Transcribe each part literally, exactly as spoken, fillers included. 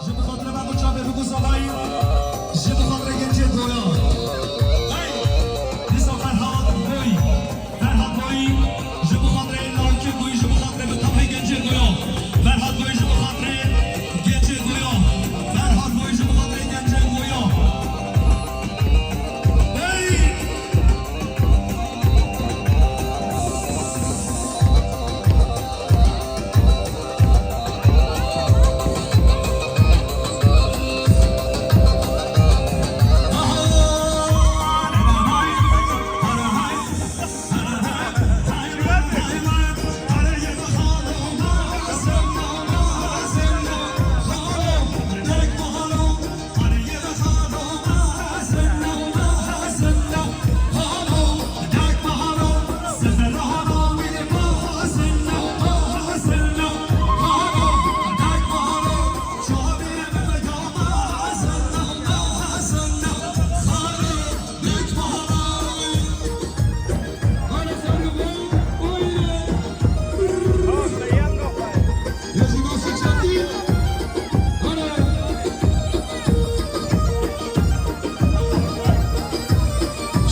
Ji bi xatirê me biçavê biku zavayî, ji bi xatirê gencê Goya. Hey! Dîsa Ferhat Boy. Ferhat Boy, ji bi xatirê Lawikê Boy, ji bi xatirê bi tevhê gencê Goya. Ferhat Boy, ji bi xatirê gencê Goya. Ferhat Boy, ji bi xatirê gencê Goya. Hey!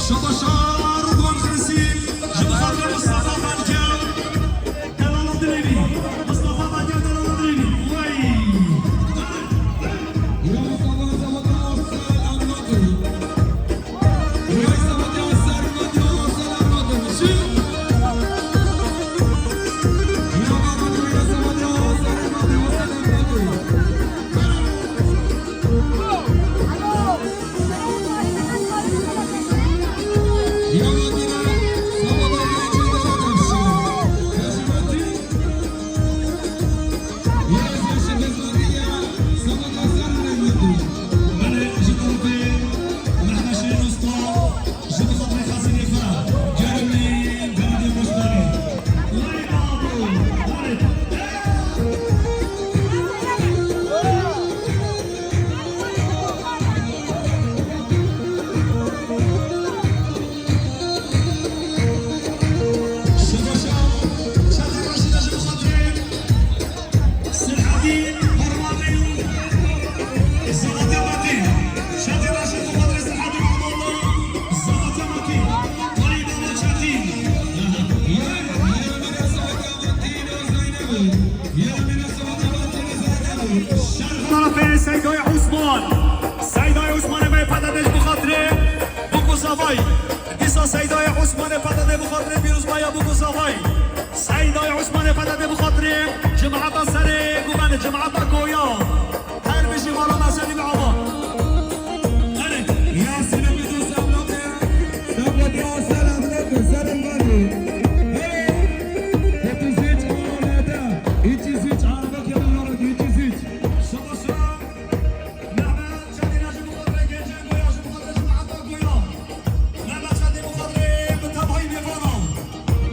Şabaşar Gonzalesî, ji bi xatirê Mustafa Balker, delala dilê wî. Mustafa Balker, delala dilê wî. Wey! Tarafê Seydayê Osman. Seydayê Osmanê me P D D ji bi xatirê Buku Zavay. Dîsa Seydayê Osmanê P D D bi xatirê pîrozbaya Buku Zavay. Seydayê Osmanê P D D bi xatirê cemaeta serê guvenê, cemaeta Goya. Her bijî mala me serî bi ava. Erê. Ya selam edin, selam edin. Selam edin, selam edin. Selam edin. Hey. Otuz üç arada. Üç yüz üç arada, kenarlara, üç yüz üç. Şaba şaba. Mehmet Çetin, ji bo xatirê gencên Goya, ji bo xatirê cemaeta Goya. Mehmet Çetin, bo xatirê bi tevahî mêvana.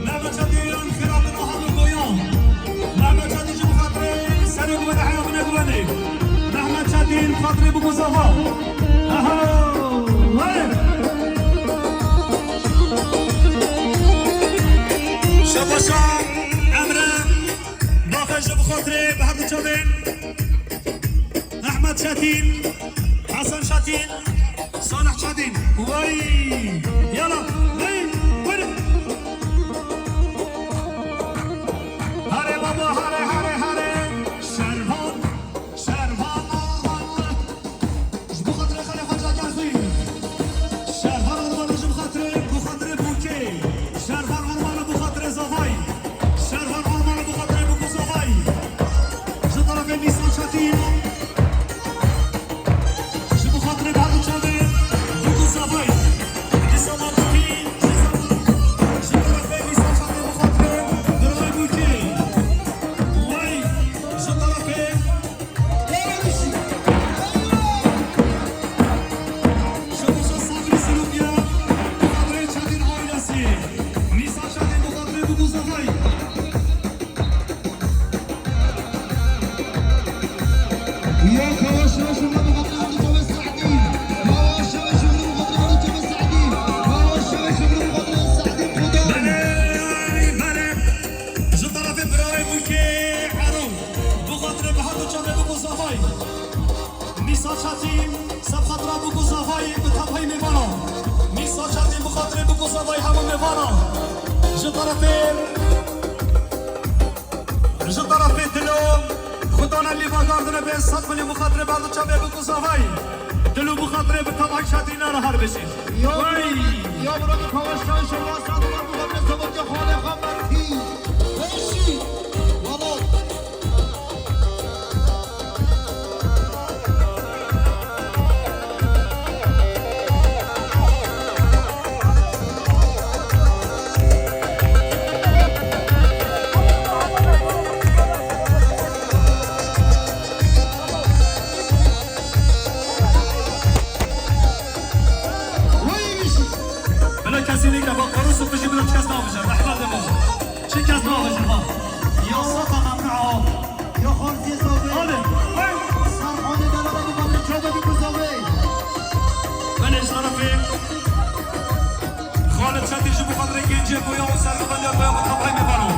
Mehmet Çetin, xêratina hemû Goya. Mehmet Çetin, ji bo xatirê serê guvenê, heya min e guvenê. Mehmet Çetin, xatirê Buku Zava. Aha, hey. Şabaşa Emre. Baxê ji bo xatirê bi her du çavên. Ehmed Çetin, Hasan Çetin, Salih Çetin. Wey! Yala, hey, buyurun. Hare baba, hare, hare, hare. Şervan, Şervan, Allah, Allah. Ji bo xatirê Xalê Xweca Gazî. Şervan Ormanê ji bo xatirê, bo xatirê Bûkê. Şervan Ormanê bo xatirê Zavay. Şervan Ormanê bo xatirê Buku Zavay. Ji tarafê Mîsa Çetîn. Ji bo xatirê Balu Çavê, Buku Zavay. Mîsa Mantîkî, ji tarafê Mîsa Çetîn bo xatirê Birayê Bûkê. Wey, ji tarafê Belê, belê. Ji tarafê birayê Bûkê Erol. Bi xatirê bi her du çavê Buku Zavay. Mîsa Çetîn, ser xatira Bikû Zavayê bi tevayî mêvana. Mîsa Çetîn bi xatirê Bikû Zavayê hemû mêvana. Ji terefê, ji terefê Dilo, xwe dane lîva gardine bê sed milyon bi xatirê berdu çavê Bikû Zavayê. Dilo bi xatirê bi tevayî Çetîn re her bijî. Ya Wey! Ya Rabbi, pawaz şaş olmaz, sen bu kadar sabır ya, hale haber ki. Beşi. Valla. Bila kesî nîke, bak, Xorûs û Fijî bila çi kes navêje, rehmet de bêje. Çi kes navêje, ha. Ya sata memnû a. Ya xarzî zavê. Hadi, hey. Serxanê delala bi xatirê çavê Bikû Zavê. Belê ji terefê Xalid Çetî ji bo xatirê gencê ku ya û serxwendê ku ya bi tevayî mêvano.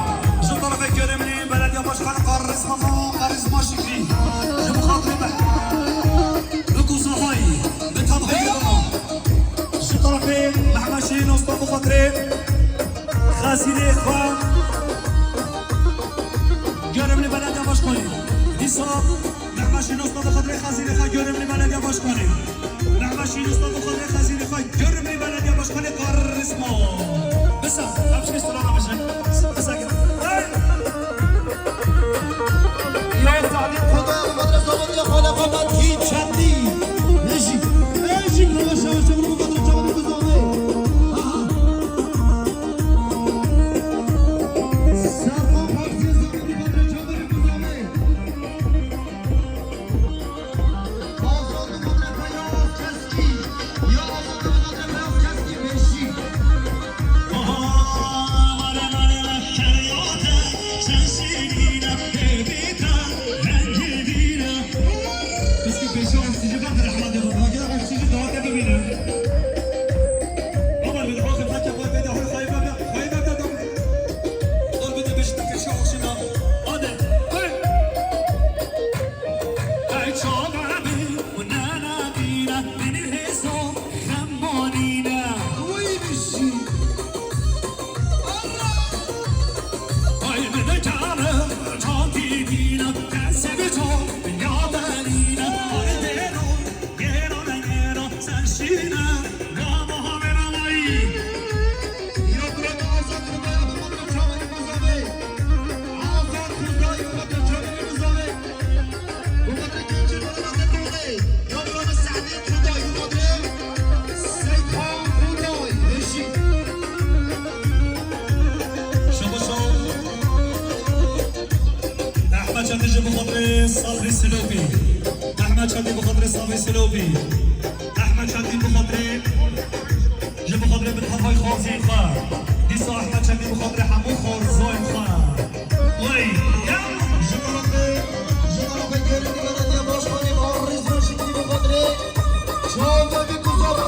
Ji terefê Geremlî Belediye Başkanı Karizma, Karizma Şikrî. Ji bo xatirê Bikû Zavayê bi tevayî mêvano. Ji terefê Mehmet Şehîn Usta bi xatirê xezîrê xwe Geremlî Belediye Başkanı. Dîsa Mehmet Şehîn Usta bi xatirê xezîrê xwe Geremlî Belediye Başkanı. Mehmet Şehîn Usta bi xatirê xezîrê xwe Geremlî Belediye Başkanı Karizma. Bisa, hepsini sıralamışım. Bisa, hey! Ya Salih Xwedayê, bi xatirê Zavetiya xwe lê xwe Çetî. Neşî. Neşî, yavaş yavaş, yavaş, bu kadar çabuk bu zamanı. Aha. Serkan Partisi zamanı, bu kadar çabuk bu zamanı. Azad bu kadar beyaz keskî. Ya Azad bu kadar beyaz keskî, beşî. Piskî pêşiya oksîjî ben rehmet de bû. Gel oksîjî daha te bibîne. Ama bir daha xizmet yapar, bir daha xayma, xayma da. Dur bir de beşikte pêşiya oksîjî. Hadi. Hey. Hey, çawa bi, nana dîna, bini hêso. Xemanîne. Wî bijî. Ay, bide kale, çatî dîne, kesê bi ço, ya derîne, ay, dêro, gêro ne gêro, ser şîne, gama havêra mayî. Ya bira, azad Xwedayê, bi xatir çavê Bikû Zavê. Azad Xwedayê, bi xatir çavê Bikû Zavê. Bi xatir gencê, bi xatir Xwedayê. Ya bira, bi Sehdê Xwedayê, bi xatir Seyda Xwedayê. Beşî. Şaba şo. Ehmed Çetî ji bi xatir Sabrî Silopî. Ehmed Çetî bi xatir Sabrî Silopî. Ehmed Çetî bi xatirê, ji bi xatirê bi tevayî xarzî xwe. Dîsa Ehmed Çetî bi xatirê hemû xarzayên xwe. Wey, ya. Ji tarafê, ji tarafê Gerînî Belediye Başkanı Barrizma Şikrî bi xatirê çavê Bikû Zavê.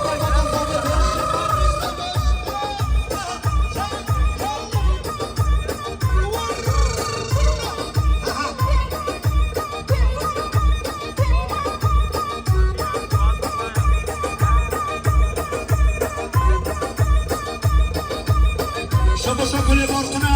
Şaba şo kulê barqina,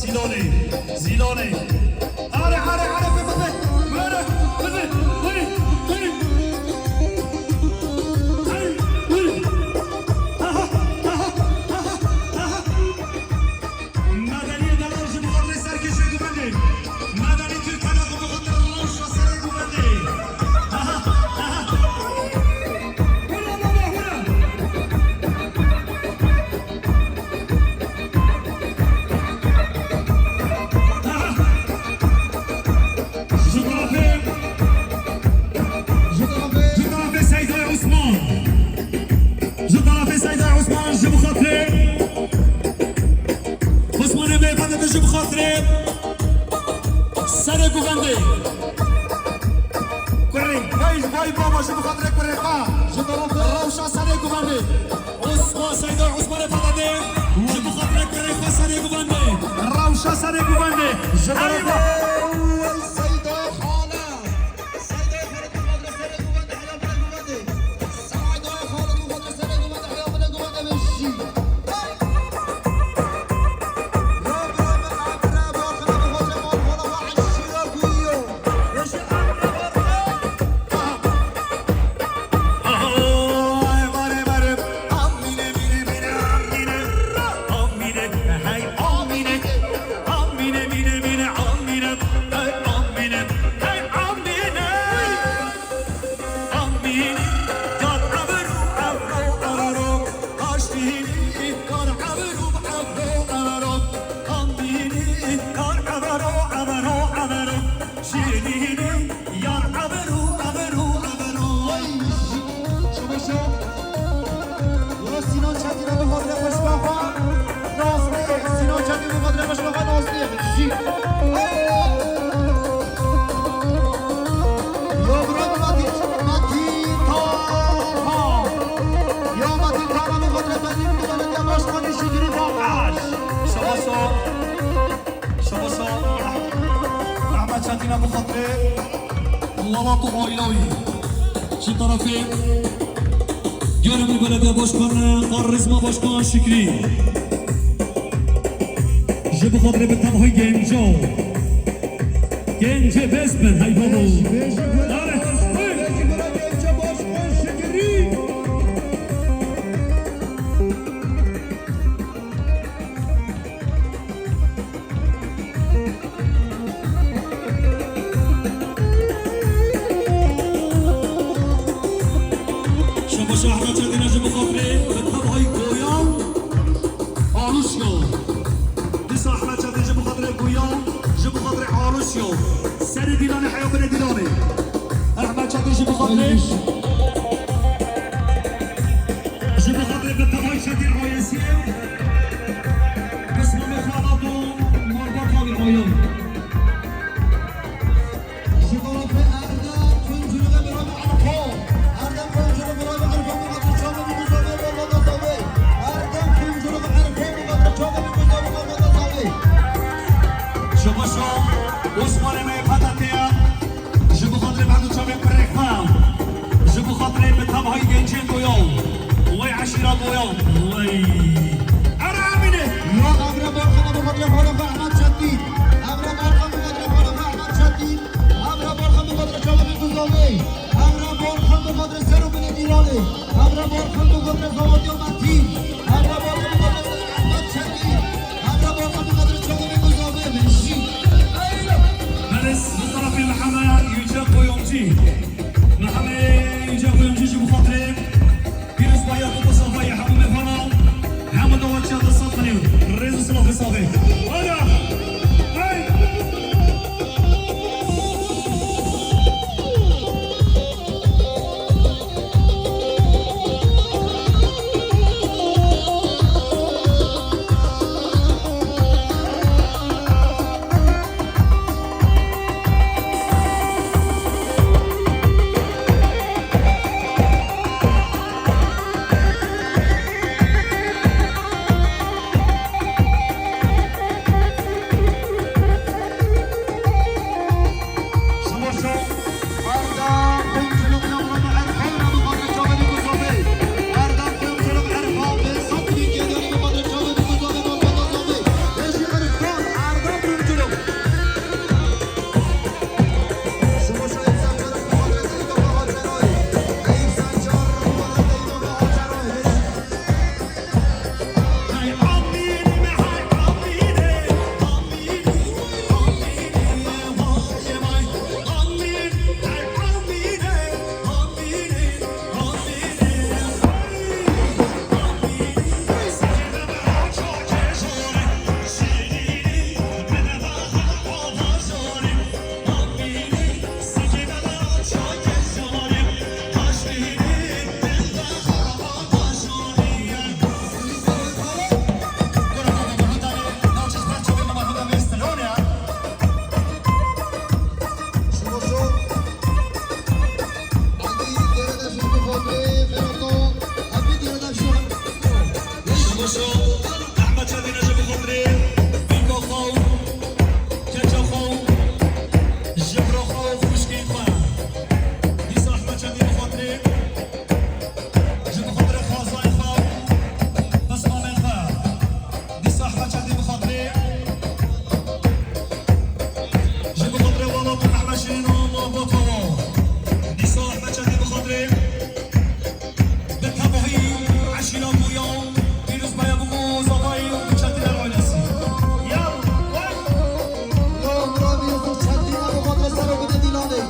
Zîlanê, Zîlanê. Are, are, are, be, be, be. Were, were, were, were. Hey, were. Aha, aha, aha, aha. Medeniyê delal ji bo xatirê serkêşê guvendê. Medenî Tirkana ku bi xatir rewşa serê guvendê. Aha, aha. Hura baba, hura. Ji tarafê, ji tarafê Seyda Osman. Ji tarafê Seyda Osman ji bo xatirê Osmanê bê, bende ji bo xatirê serê guvendê. Kurê, vay, vay baba, ji bo xatirê kurê xwe. Ji tarafê rewşa serê guvendê. Osman, Seyda Osmanê Patatê, ji bo xatirê kurê xwe serê guvendê. Rewşa serê guvendê. Ji tarafê Seyda Xala. Seyda Xala, ji bo xatirê serê guvendê, heya bire guvendê. Seyda Xala, ji bo xatirê serê guvendê, heya bire guvendê, min jî. Amîne, kar evro, evro, evro. Aştînî, kar evro, evro, evro. Amînî, kar evro, evro, evro. Şîrînî, yar evro, evro, evro. Vay, şubeşo. Wala Sînan Çetîn bi xatirê xweşka xwe. Nasrê, Sînan Çetîn bi xatirê xweşka xwe nasrê. Jî. Yo bro Metin, Metin Taha. Yo Metin Taha, bi xatirê Metin, bi xatirê Metin, baş xwe nişî girî baş. Şabaşo. Şabaşo. Ahmet Çetîna bi xatirê welat û aîla wî. Ji tarafê Görevli Belediye Başkanı Karizma Başkan Şükrü. Ji bo xatirê bi tevahî genca. Gencê bes bin, hey babo. Are, hey. Şabaş Ahmet Çetin'e ji bo xatirê bi tevahî goya Aluşya. Dîsa Ahmet Çetin ji bo xatirê goya, ji bo xatirê Aluşya. Serê dîlanê heya binê dîlanê. Ahmet Çetin ji bo xatirê, ji bo xatirê bi tevahî Çetin ailesiyê. Qismê xwe da bo malbata wî ayan. Ji tarafê Erdem Tuncurî ve Miran Erko. Erdem Tuncurî, Miran Erko, bi xatir çavê min guzavê malbata savê. Erdem Tuncurî ve Erko, bi xatir çavê min guzavê malbata savê. Şabaşo Osmanê me Patatê ya. Ji bo xatirê berdu çavê kurê xwe. Ji bo xatirê bi tevahî gencên Goya. Wey eşîra Goya. Wey. Ara Emîne. Ya Emre Balkan bi xatirê xwe Ahmet Çetîn. Emre Balkan bi xatirê xwe Ahmet Çetîn. Emre Balkan bi xatirê çavê min guzavê. Emre Balkan bi xatirê ser û binê dîlanê. Emre Balkan bi xatirê zewatiya Metîn. Emre Balkan bi xatirê Ahmet Çetîn. Emre Balkan bi xatirê çavê min guzavê min jî. Belê, bi tarafê Meheme Yüce Kuyumcu. Meheme Yüce Kuyumcu ji bo xatirê pîrozbahiya ku bi safayê hemû mêvanan, hemû dawaciya de sed milyon. Rêz û silav bi safê. Hayda! Hey! Bi tevahî eşîra Guya, pîroz beye bigo zavayî û bi çetî der ailesî. Ya, ya, Murad Yusuf Çetîn, ev xatirê ser û bidê dîlanê.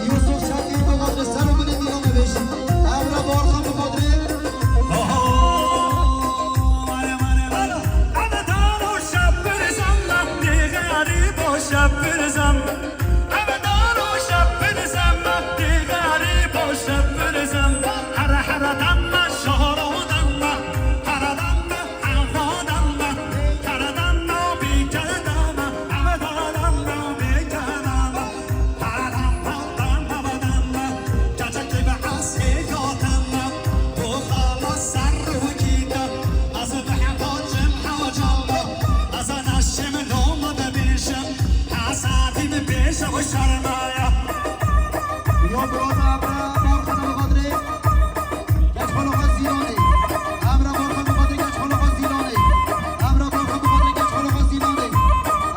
Yusuf Çetîn, ev xatirê ser û bidê dîlanê bêjî. Ev re barxan bi xatirê. Aha, mare, mare, mare. Ev dano şepirzan, dê xerîbo şepirzan. Ev dano şepirzan, dê xerîbo şepirzan. Here, here dana, şoro dana. Here dana, axa dana. Here dana, bîke dana. Ev dana, bîke dana. Here dana, dana, dana. Çaçakê bi esê ya dana. Bu xala ser rûkî de. Ez bi heqacim hacama. Ez naşim noma de bêjim. Hesabî min bêje û şermaya. Ya birata, Emre Barxan bi xatirê Keçxoloxa Zîlanê. Emre Barxan bi xatirê Keçxoloxa Zîlanê. Emre Barxan bi xatirê Keçxoloxa Zîlanê.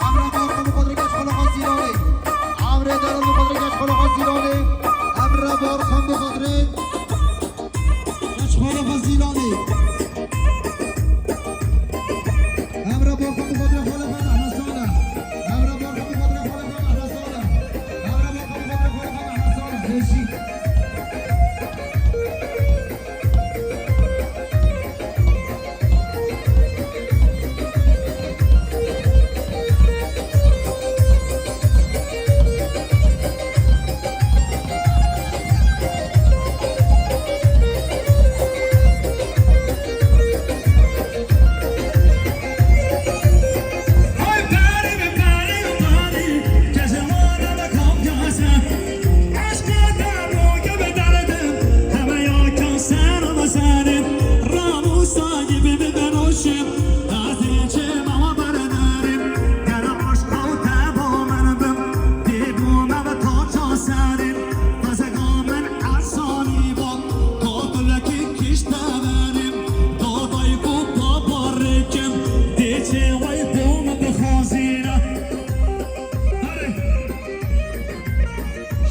Emre Barxan bi xatirê Keçxoloxa Zîlanê. Emre Daral bi xatirê Keçxoloxa Zîlanê. Emre Barxan bi xatirê Keçxoloxa Zîlanê. Emre Barxan bi xatirê xalê xwe Mehmet Salih. Emre Barxan bi xatirê xalê xwe Mehmet Salih. Emre Barxan bi xatirê xalê xwe Mehmet Salih. Beşîk.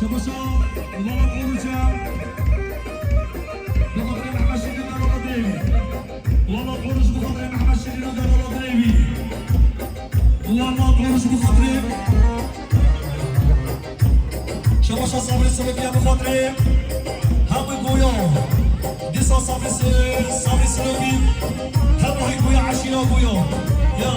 Şabaşa, Lala Oruca. Bi xatirê Mehmet Şirîn û Derala Dirêvî. Lala Oruc bi xatirê Mehmet Şirîn û Derala Dirêvî. Lala Oruc bi xatirê. Şabaşa Sabrî Silopiya bi xatirê. Hemû Guya. Dîsa Sabrî Si-, Sabrî Silopiya. Hemû Guya, eşîra Guya. Ya.